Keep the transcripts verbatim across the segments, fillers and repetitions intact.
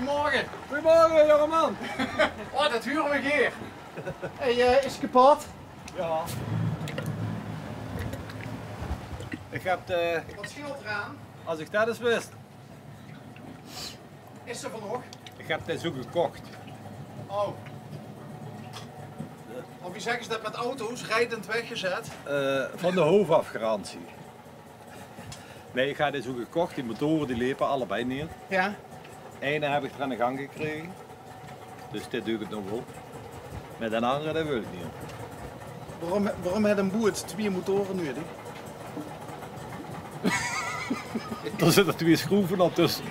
Goeiemorge. Goeiemorge, jongeman. Oh, det hure we gaer. Hey, eh, is 't kepot? Ja. Ich höb de... Waat sjeelt d'r aan? Es ich det ins wis. Is ze van nog? Ich höb deze zoe gekoch. Oh. Of wie zègke ze det mit auto's? Rijdend weggezet? Eh, van de hoofafgarantie. Nae, ich höb deze zoe gekoch. Die motore die lepe allebei neet. Ja. Eine höb ich d'r aan de gang gekrege. Dus dit duit 't nog waal. Mer d'n angere, det wil ich neet. Waorum, waorum haet ein boot twieë motore nudig? Dao zitte twieë sjroeve al tösse.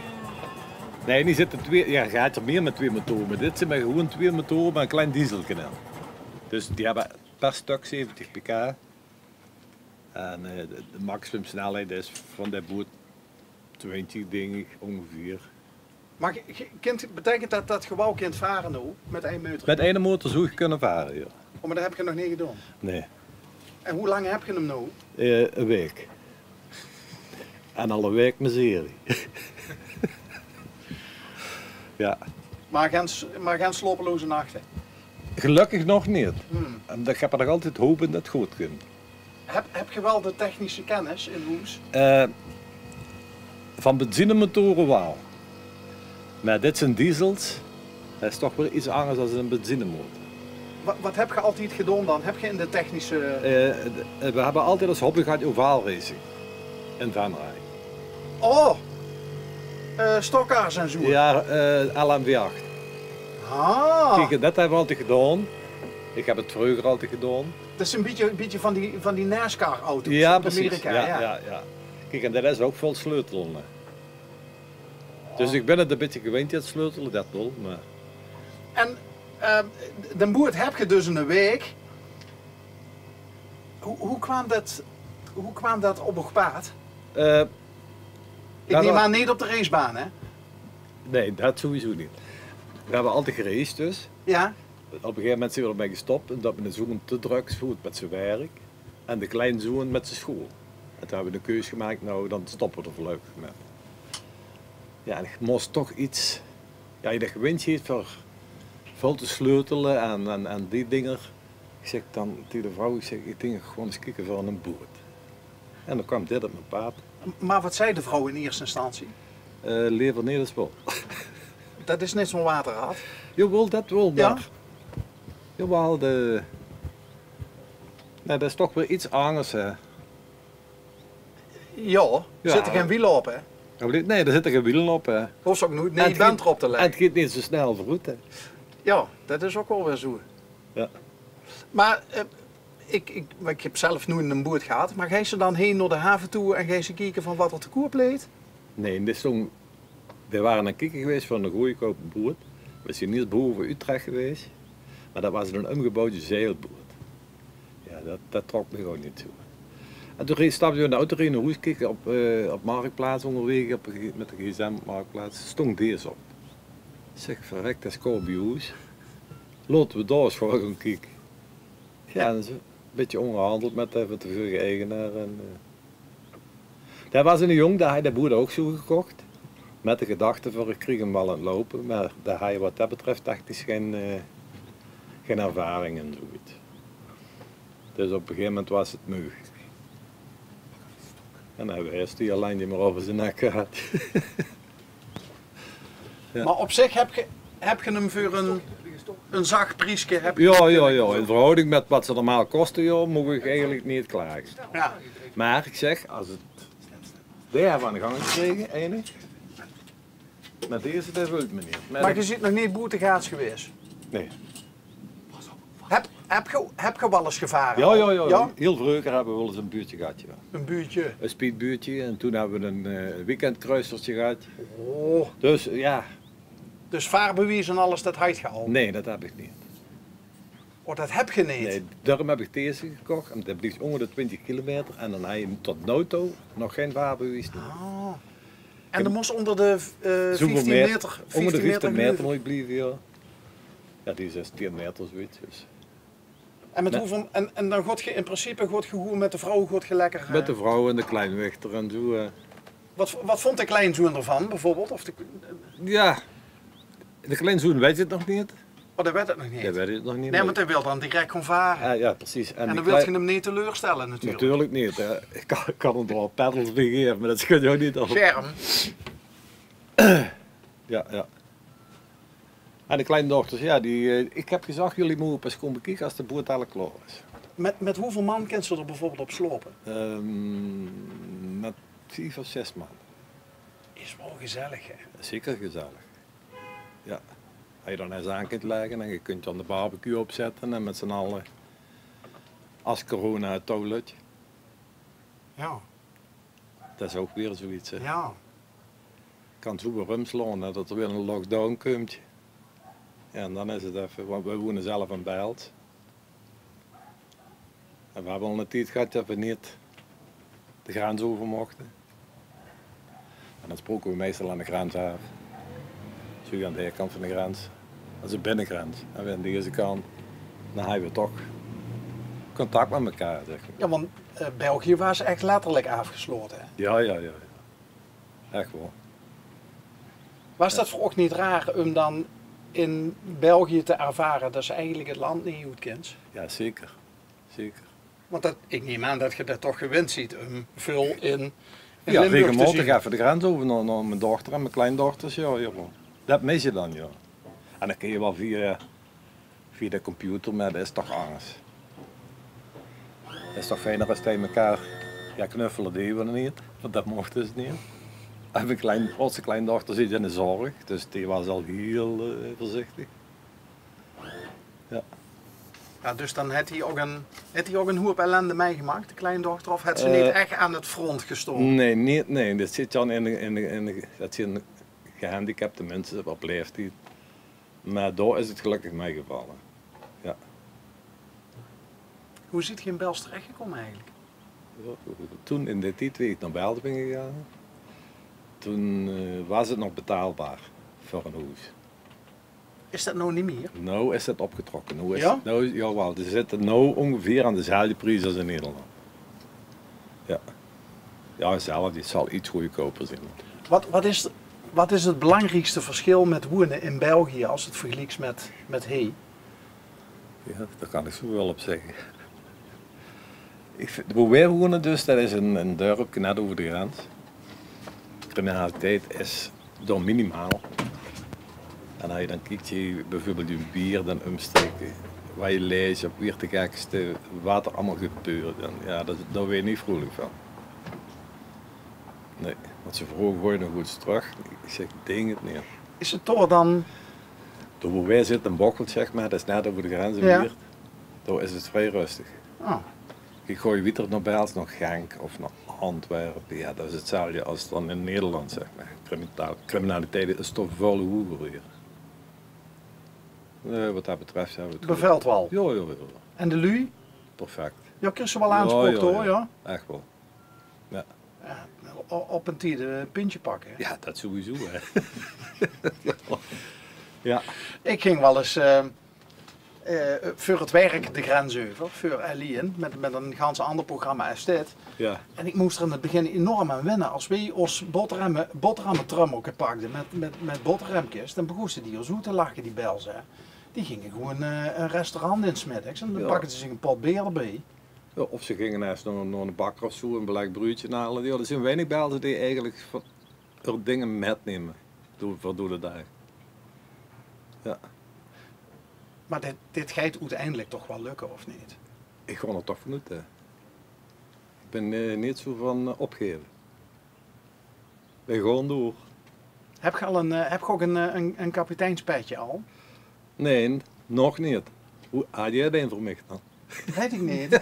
Nae, die zitte twieë, ja, ge höb d'r mieë mit twieë motore, mer dit zeen mer gewoon twieë motore mit ein klein dieselke d'rin. Dus die höbbe per stök zeventig pk. En, eh, de, de maximumsnelheid is van de boot twintig, dink ich, óngeveer. Mer ge-, ge-, kint, beteikent det det ge waal kint vare noe, mit ein motor? Mit eine motor zou ich kinne vare, ja. Oh, mer det höb ge nog neet gedaon? Nae. En wie lang höb ge 'm noe? Eh, ein waek. En al ein waek miserie. Ja. Mer gein s-, mer gein slaopeloze nachte? Gelökkig nog neet. Hmm. En ich höb d'r nog altied hoop in det 't good kump. Höb, höb ge waal de technische kennis in hoes? Eh, van benzinemotore waal. Mer dit zeen diesels. Det is toch weer get angers es ein benzinemotor. Wa-, waat höb ge altied gedaon dan? Höb ge in de technische... Eh, de, eh, we höbbe altied es hobby gehad ovaal racing in Venray. Oh! Eh, stockcars en zoe? Ja, eh, L M V acht. Ah. Kiek, det höbbe we altied gedaon. Ich höb 't vreuger altied gedaon. Det is ein bietje, bietje van die, van die NASCAR-auto's oet Amerika, ja. Ja, precies. Ja, ja, ja. Kiek, en det is ouch väöl sleutele, hè. Dus ich bön 't ein bietje gewend, det sleutele, det waal, mer... En, eh, de boot höb ge dus ein waek. Wie, wie kwaam det, wie kwaam det op uch paad? Eh, ich num aan neet op de racebaan, hè? Nae, det sowieso neet. We höbbe altied geraced, dus. Ja. Op ein gegaeve moment zeen we d'rmei gestop, ómdet miene zoon te drök waas mit zien werk en de kleinzoon mit zien school. En toen höbbe we de keus gemaak, noe, dan stoppe we d'r veurluipig mit. Ja, en ich mós toch get, ja, es ge gewend zeet veur väöl te sleutele en, en, en die dinger. Ich zèk dan taenge de vrouw, ich zèk, ich dink gewoon ins kieke veur ein boot. En dan kwaam dit op mien paad. Mer waat zag de vrouw in eerste instantie? Eh, lever neet es waal. Det is neet zoe'n waterrat. Jawaal, det waal, ja, mer... Jawaal, de, nae, det is toch weer get angers, hè. Ja, d'r zitte gein wiele op, hè? Nae, d'r zitte gein wiele op, hè. Hoofs ouch noeit ein band d'rop te lègke. En 't geit neet zoe snel veuroet, hè. Ja, det is ouch waal weer zoe. Ja. Mer, eh, ich, ich, ich höb zelf noeit ein boot gehad, mer geis se dan heen nao de have toe en geis se kieke van waat d'r te koop ligk? Nae, dit is zoe'n We wore aan 't kieke gewaes veur ein goojekoupe boot. We zeen iers bove Utrecht gewaes, mer det waas ein ómgebouwde zeilboot. Ja, det, det trok mich ouch neet zoe. En toen reed, stapde we in de auto, rede nao hoes, keke op, eh, op Marktplaats óngerwaeg, op, mit de gsm op Marktplaats, stóng dees op. Ich zèk, verrek, det is kort bie hoes. Laote we dao ins veur gaon kieke. Ja, en zoe ein bietje óngerhandeld mit de, mit de vörige eigenaar en, eh, det waas eine jóng, dae haw de boot ouch zoe gekoch. Mit de gedachte van, ich krieg 'm waal aan 't loupe, mer dae haw waat det betröf, dach ich, gein, eh, gein ervaring en zoeget. Dus op ein gegaeve moment waas 't meug. En dan höbbe we eerst die allein die mer euver zien nek gehad. Ja. Mer op zich höb ge, höb ge 'm veur ein, ein zach prieske, höb ge... Ja, ja, ja. In verhouding mit waat ze normaal koste, ja, maag ich eigelik neet klage. Ja. Mer ich zèk, es 't, dae höbbe we aan de gang gekrege, eine. Mer deze, dae wilt me neet. Mer ge zeet nog neet boetegaats gewaes? Nae. Höb, höb ge, höb ge waal ins gevare? Ja, ja, ja. Hieël vreuger höbbe we waal ins ein buutje gehad, ja. Ein buutje? Ein speedbuutje en toen höbbe we ein, eh, weekendkruisertje gehad. Oh. Dus, ja. Dus vaarbewies en alles, det haw ge al? Nae, det höb ich neet. Oh, det höb ge neet? Nae, daorum höb ich deze gekoch. En det blief ónger de twintig kilometer en dan haw ge tot noe toe nog gein vaarbewies. Ah. En dan mós ónger de, eh, zoeväöl vieftien meter, ónger de vieftien meter blieve, ja. Ja, die is tien meter zoeget, dus. En mit wieväöl, en, en dan gaot ge in principe, gaot ge gewoon mit de vrouw, gaot ge lekker, eh... Mit de vrouw en de kleinwichter en zoe, eh. Waat, waat vónj de kleinzoon d'rvan, bieveurbeeld? Of de... Ja. De kleinzoon weit 't nog neet. Oh, dae weit 't nog neet? Dae weit 't nog neet, nae, mer want dae wil dan direk gaon vare. Jao, jao, precies. En dae wils te 'm neet teleurstelle, natuurlik. Natuurlik neet, hè. Ich kan, kan 'm waal peddels bie gaeve, mer det schuuts ouch neet op. Sjerm. Jao, jao. En de kleindochters, jao, die, eh, ich höb gezag, geer mót pas kómme kieke es de boot al klaor is. Mit, mit wieväöl man kins se d'r bieveurbeeld op slaope? Ehm, mit vief of zès man. Is waal gezellig, hè? Zeker gezellig. Jao. Es se dan ins aan kins lègke en se kins dan de barbecue opzètte en mit z'n alle, es corona 't touw löt. Jao. Det is ouch weer zoeiets, hè. Jao. Kan zoe weer umslaon, hè, det d'r weer 'ne lockdown kump. Jao, en dan is 't effe, want veer wone zelf in Belt. En veer höbbe al 'ne tied gehad det veer neet de grens euver mochte. En dan sproke veer meistal aan de grens aaf. Zoe aan de heerkant van de grens. Det is de binnegrens. En veer aan deze kant. Dan höbbe veer toch contact mit mekaar, zeg mer. Jao, want, eh, België waas ech letterlik aafgeslaote, hè? Jao, jao, jao, jao. Ech waor. Waas det veur uch neet raar um dan in België te ervare det se eigelik 't land neet oet kins? Jao, zeker. Zeker. Want det, ich num aan det geer det toch gewend zeet um väöl in, in Limburg te zeen. Jao, regelmaotig effe de grens euver nao, nao mien dochter en mien kleindochters, jao, jao. Det mis se dan, jao. En dan kins se waal via, via de computer, mer det is toch angers. Det is toch fijner es se mekaar, jao, knuffele deje veer neet, want det mochte ze neet. En mien klein, ós kleindochter zit in de zörg, dus die waas al hiel, eh, veurzichtig. Jao. Jao, dus dan haet die ouch 'n, haet die ouch 'n hoop ellende mitgemaak, de kleindochter, of haet ze neet ech aan 't front gestoon? Eh, nae, neet, nae. Det zit dan in de, in de, in de, det zeen gehandicapte minse op laeftied. Mer dao is 't gelökkig mitgevalle. Jao. Wie zeet geer in Bels terechgekómme eigelik? Toen in dae tied, wie ich nao Bels bön gegange, toen, eh, waas 't nog betaalbaar veur ein hoes. Is det noe neet mieë? Noe is 't opgetrokke. Noe is 't, noe, jaowel, d'r zitte noe óngeveer aan dezelfde pries es in Nederland. Jao. Jao, zelfs, 't zal get goodkouper zeen. Waat, waat is, waat is 't belangriekste versjil mit woeëne in België es se 't vergelieks mit, mit hie? Jao, dao kan ich zoeväöl op zègke. Ich vin, wo veer woeëne dus, det is ein, ein dörpke net euver de grens. Criminaliteit is dao minimaal. En es se dan kieks, hie bieveurbeeld in Wieërt en umstreke, waat se lees op Wieërt de Gekste, waat d'r allemaol gebeurt. En jao, det, dao waers se neet vreulik van. Nae, want ze vroge: "Gaoje nog waal ins trök?" Ich zèk: "Ich dink 't neet." Is 't dao dan? Dao wo veer zitte, in Bocholt, zèk mer, det is net euver de grens in Wieërt. Dao is 't vrie röstig. Oh. Kiek, gaoje wiejer nao Bels, nao Genk of nao Antwerpen, jao, det is 'tzelfde es dan in Nederland, zèk mer. Criminaliteit, criminaliteit is toch väöl hoeger hie. Eh, waat det betröf, jao, bevèlt waal. Jao, jao, jao. En de luuj? Perfect. Jao, kriegs se waal aanspraok, jao, jao. Ech waal. Jao. Jao, o-, op ein tied ein pintje pakke, hè? Jao, det sowieso, hè. Jao. Ich ging waal ins, eh, eh, veur 't werk de grens euver, veur L I N, mit, mit ein gans anger programma es dit. Jao. En ich mós d'r in 't begin enorm aan wenne. Es veer ós boterhamme, boterhammetrummelke pakde mit, mit, mit boterhamkes, dan begóste die ós oet te lache, die Belse, hè. Die ginge gewoon, eh, ein restaurant in 's middigs en dan pakde ze zich ein pot beer d'rbie. Jao, of ze ginge ins nao, nao eine bakker of zoe, ein belèk bruudje haole. Jao, d'r zeen weinig Belse die eigelik van häör dinger mitnumme. Doe, veur doe de daag. Jao. Mer dit, dit geit oeteindelik toch waal lökke, of neet? Ich gaon d'r toch van oet, hè. Ich bön, eh, neet zoe van, eh, opgaeve. Veer gaon door. Höb geer al ein, eh, höb geer ouch ein, eh, ein, ein kapiteinspetje al? Nae, nog neet. Wie, haaj geer ein veur mich dan? Weit ich neet.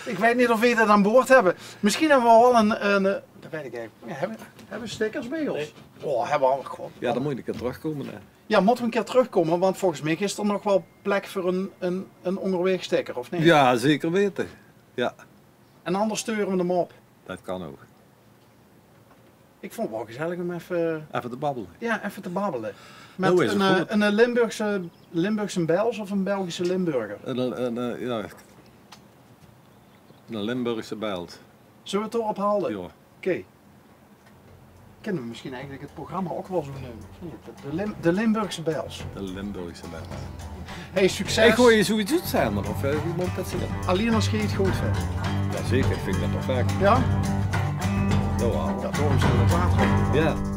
Ich weit neet of veer det aan boord höbbe. Mesjien höbbe veer waal ein, ein, eh, det weit ich eigelik. Jao, höbbe, höbbe veer stickers bie ós? Nae. Oh, höbbe veer al. God. Jao, dan mót ich ein kier trökkómme, hè. Jao, mótte veer ein kier trökkómme, want volges mich is d'r nog waal plek veur ein, ein, ein óngerwaeg sticker, of neet? Jao, zeker weite. Jao. En anders sture veer 'm op. Det kan ouch. Ich vónj 't waal gezellig um effe, effe te babbele. Jao, effe te babbele. Noe is 't good. Mit ein, eh, ein Limburgse, Limburgse Bels of ein Belgische Limburger? Ein, ein, ein, eh, jao, ein Limburgse Bels. Zölle veer 't dao op halde? Jao. Oké. Kinne we misschien eigelik 't programma ouch waal zoe neume, of neet? De, de Lim-, de Limburgse Bels. De Limburgse Bels. Hey, succes! Ich goej zoe get oetzende, of eh, wie mót ich det zègke? Allein es geej 't good vindj. Jao, zeker. Ich vinj det toch gek. Jao? Jawel. Jao, daorum zeen we 't water. Jao.